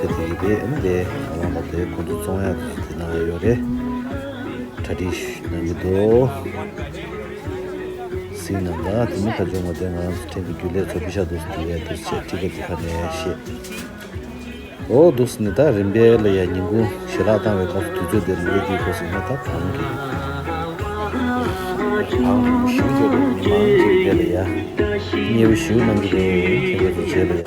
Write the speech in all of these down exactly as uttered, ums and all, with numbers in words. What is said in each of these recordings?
ཕེབས་བསྡད་ཀྱི་རེད། ཨ་ནི་དེ་ང་རང་ལ་དེ་ཁོང་ཚོ་བཙོང་ཡག་དེ་གནང་ཡོད་རེད། གྲ་སྒྲིག་གནང་གི་འདུག་སྲིད་ནང་ལ་དེ་མི་ཁ་བྱུང་བ་དེ་ང་ཚོ་ཕྲན་གྱི་རྒྱུན་ལས་ཚོ་པི་ཤ་འདུག་སེ་འདུག་ཡ་དེ་བྱས་ཁྲི་ཀ་དེ་ཁ་ནས་བཤད། འོ་འདུག་སེ་ནི་ད་རིམ་པས་ལ་ཡ་ཉིན་གུང་ཞལ་ལག་བཏང་བའི་སྐབས་སུ་དུས་ཚོད་དེ་ལ་ལས་དེའི་སྐོར་ཟིན་ན་ད་གང་གི་གང་ཞུ་རྒྱུ་རེད། མང་ཆེ་དེ་ལ་ཡ་མཉེས་པོ་ཞུ་གནང་གི་རེད། ཁྱེད་ཚོ་བྱས་ལ་ཡ།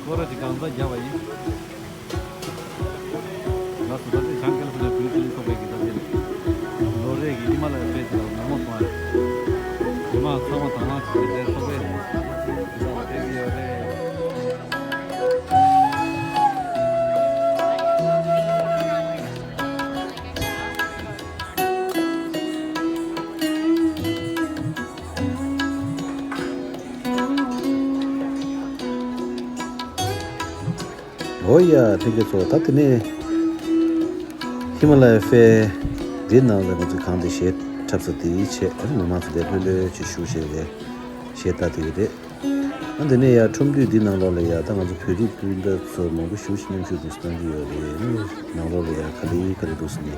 ཁོ་ར་ཅིག་གང་ཟག་བརྒྱབ་པ་ཡིན། ང་སུ་ད་ལྟའི་ཞང་ཀེལ་ཕུ་ལ་བུའི་ཚུལ་ཚོགས་པའི་གི་ད་ལྟའི་ལོ་རེ་གི་ཧི་མ་ལ་ཡ་དཔེ་ཚོ་ལ་ངོ་མ་སོང་ཡ། མི་མང་ཚང་མ་དང་བླངས་བྱས་ཏེ་ཚོགས་པའི་གི་ད་ལྟའི་གི་ཡོད་རེད། འོ་ཡ་ཕྲན་གྱི་ཚོ་ད་དེ་ནས་ཧི་མ་ལ་ཡ་ཕེ་འདི་ནང་ལ་ང་ཚོ་གང་དེ་གཞས་འཁྲབ་ས་དེའི་ཆེད་ཨ་ནི་མི་མང་ཚོ་དེ་ལྷོད་ལྷོད་ཅིག་བཞུགས་བྱས་རེད། གཞས་ལྟ་དེ་རེད། ཨ་འདི་ནས་ཡ་ཁྲོམ་འདུས་འདི་ནང་ལོགས་ལ་ཡ་ད་ང་ཚོ་བོད་རིགས་སྤུན་ཟླ་ཚོ་མང་པོ་ཞེ་པོ་ཅིག་མཉམ་ཞུགས་འདུག་སེ་གནང་གི་ཡོད་རེད། ནང་ལོགས་ལ་ཡ་ག་ལེ་ག་ལེ་འདུག་སེ་ནི།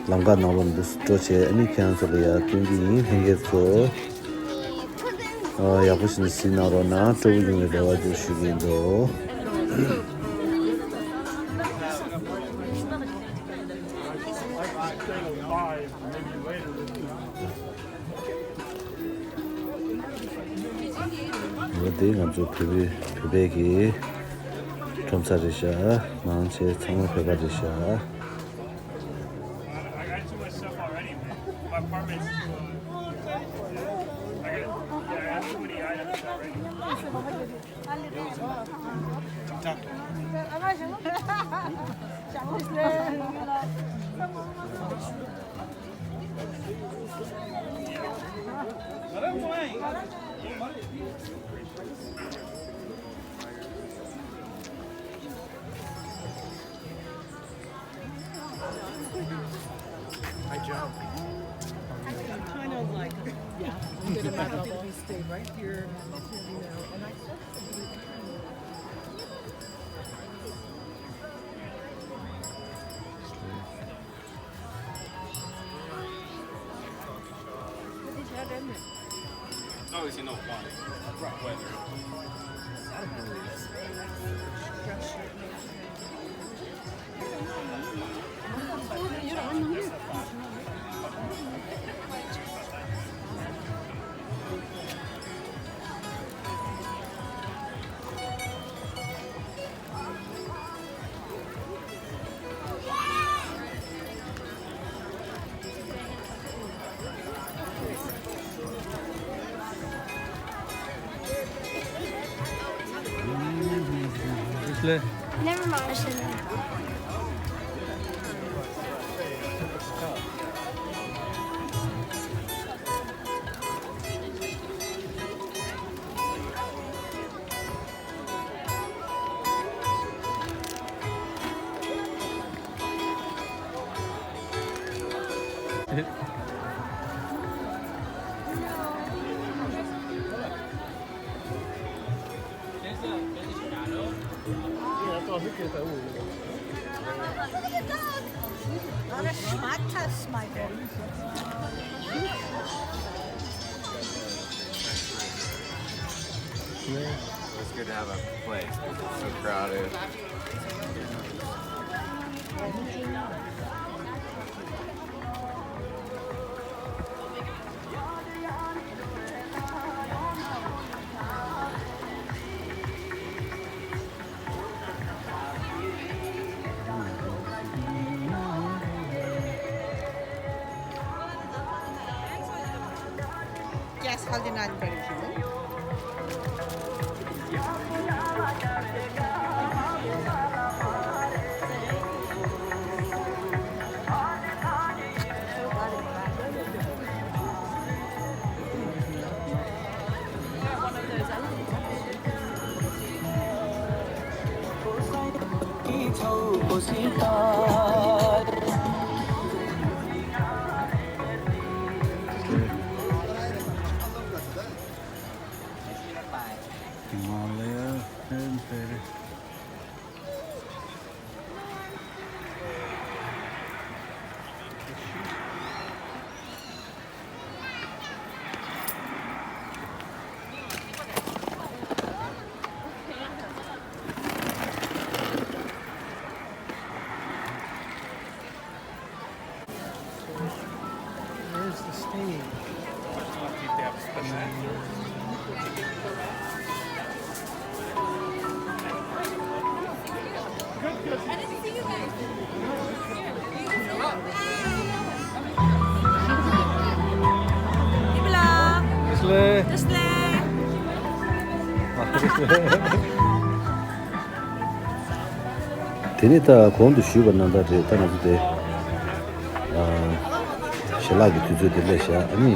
ལམ་ཁ་ནང་ལོགས་འདུག་སེ་འགྲོ་བྱས་ཨ་ནི་ཁྱེད་རང་ཚོ་ལ་ཡ་སྟོན་གྱི་ཡིན། ལྷན་རྒྱས་ཚོ། ཨ་ཡག་པོ་ཞིག་གཟིགས་གནང་རོགས་གནང་། སྤྲོ་པོ་ཡོང་བའི་རེ་བ་ཞུ་གི་ཡིན་འདུག་འོ་དེ་ང་ཚོ་བོད་པའི་བོད་པའི་གི་ཁྲོམ་ས་རེད་ཤག་མང་ཆེ་ཚང་མ་བོད་པ་རེད་ཤག I jump. Kind of like, yeah, I'm gonna, I'm gonna stay right here until, you know, and I expect to be. Never mind. Not a shot, my boy. It's good to have a place because it's so crowded. Yes, I'll deny the credit people. Where's the stage? དེ་ནས་ད་གོང་དུ་ཞུས་པ་ནང་ལྟར་རེད། ད་ང་ཚོ་དེ་ཞལ་ལག་གི་དུས་ཚོད་དེ་སླེབས་ཤག་ཨ་ནི་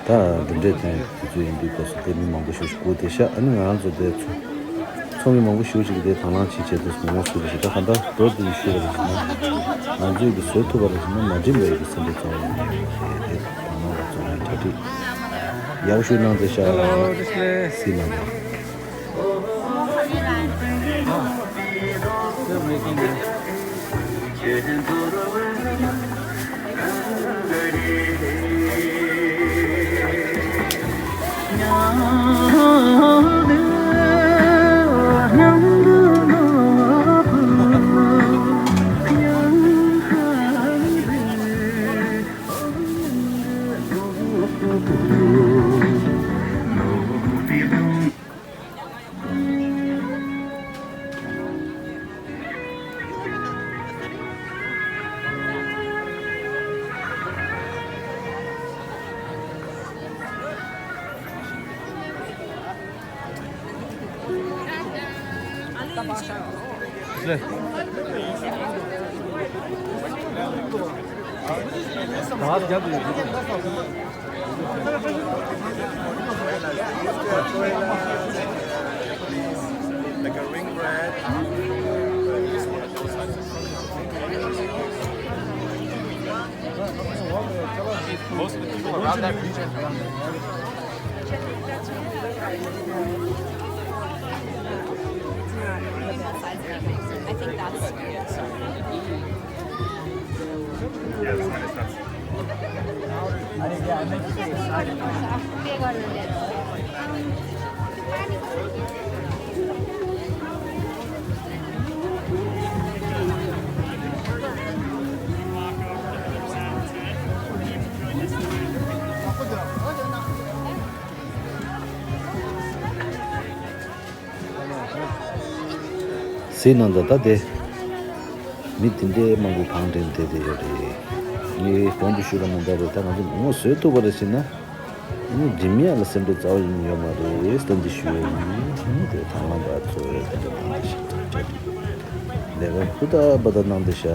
ད་གྲུབ་འབྲས་དེ་དུས་ཚོད་ཡིན་དུས་སྐབས་སུ་དེ་མི་མང་པོ་ཞིག་སྒུག་བསྡད་ཤག་ཨ་ནི་ང་རང་ཚོ་དེ་ཚོ་ཚོགས་མི་མང་པོ་ཞིག་ཅིག་དེ་དང་བླངས་བྱེད་ཆེད་དུ་ངོ་སུ་རེ་ཞིག་ད་ག་འདྲ་འགྲོ་དེ་ཞུ་བ་རེ་ཞིག་ན་ང་ཚོས་ཀྱི་བཟོ་ཐུབ་པ་རེ་ཞིག་ན་མ་འགྲིག་མེད་ཀྱི་སེམས་པའི་ཚོགས་མི་དེ་དང་བླངས་ལ་ཚོགས་མི་གྲ་སྒྲིག་ཡག་ཤོས་གནང་བསྡད་ཤག་སྲིད་གནང་བ། Like a ring bread. Most of the people around that region. I think that's ཟེར་གནང་འདུག་ད་དེ་མི་དེ་འདྲའི་མང་པོ་བང་བསྒྲེངས་བསྡད་དེ་ཡོད་རེད། ངས་གོང་དུ་ཞུས་པ་ནང་ལྟར་རེད། ད་ང་ཚོ་ངོ་བཟོས་ཐུབ་པ་རེད་ཟེར་ན་ཨ་ནི་འགྲིམ་ཡག་ལ་སེམས་ཁྲལ་རྩ་བ་ཡིན་ཡོད་མ་རེད་ཟེར་འདི་ཞུ་ཡ་ཡིན། དེ་དང་བླངས་པ་ཚོ་ཡོད་དེ་འདྲ་དང་དེ་ཞིག་ཐག་གཅོད་ལས་ཀ་ཧུར་ཐག་པ་ཐག་གནང་བསྡད་ཤག་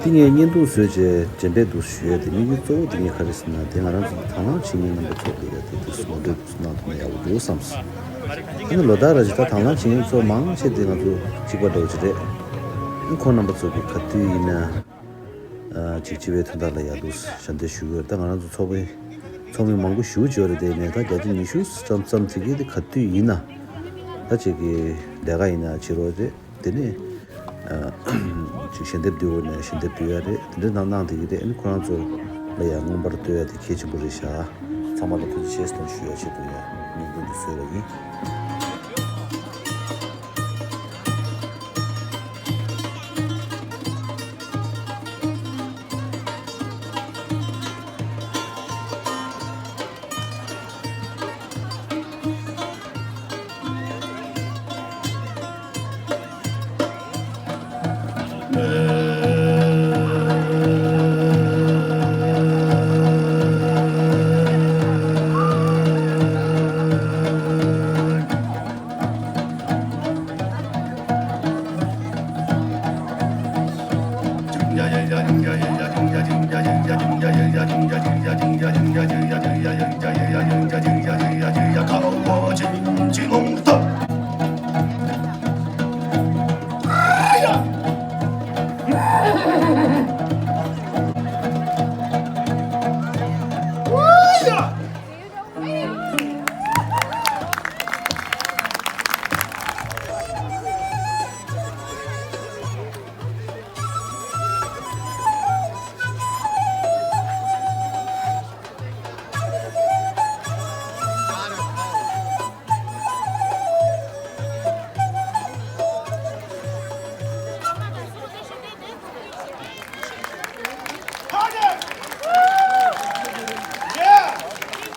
དེ་ངས་བརྙན་ཐུང་བཟོས་རྗེས་རྗེས་འབྲས་འདུག་ཞུ་ཡས་དེ་དམིགས་ཡུལ་གཙོ་བོ་དེ་ངས་ག་རེ་ཟེར་ན་དེ་ང་རང་ཚོ་དང་བླངས་བྱེད་མཁན་རྣམ་པ་ཚོ་ལ་ཡ་དེ་དུས་སུ་ངོ་སྤྲོད་དུས་སུ་གནང་ཐུབ་ན་ཡག་པོ་འདུག་བསམ་སོང་། ཨ་ནི་ལོ་ལྟར་ར་ཅིག་ད་དང་བླངས་བྱེད་མཁན་ཚོ་མང་ཆེ་དེ་ང་ཚོ་གཅིག་པ་འདྲ་བོ་ཅིག་རེད། ཁོང་རྣམ་པ་ཚོ་གི་ག་དུས་ཡིན་ན་ཅིག་སྤྱི་པའི་དོན་དག་ལ་ཡར་འདུག་ཞབས་འདེགས་ཞུ་གི་ཡོད། ད་ང་རང་ཚོ་ཚོགས་པའི་ཚོགས་མི་མང་པོ་ཞེ་པོ་ཅིག་ཡོད་རེད། དེ་ནས་ད་བརྒྱ་ཆ་ཉི་ཤུ་ཙམ་ཙམ་དེ་གི་དེ་ག་དུས་ཡིན་ན་ད་ཅིག་གི་ལས་ཀ་ཡིན་ན་བྱེད་རོགས་རེད། དེ་ནས་ཅིག་ཞལ་འདེབས་བསྡུ་དགོས་ན་ཞལ་འདེབས་བསྡུ་ཡ་རེད། དེ་འདྲ་གནང་གནང་བསྡད་ཀྱི་རེད། ཨ་ནི་ཁོ་རང་ཚོ་ལ་ཡང་མངོན་པར་བསྟོད་ཡ་དེ་གལ་ཆེན་པོ་རེད་ཤག་ཚང་མ་ལ་ཐུགས་རྗེ་ཆེ་གནང་ཞུ་ཡ་ཆེད་དུ་ཡང་སྙིང་དོན་དུ་གསོལ་བ་ཡིན།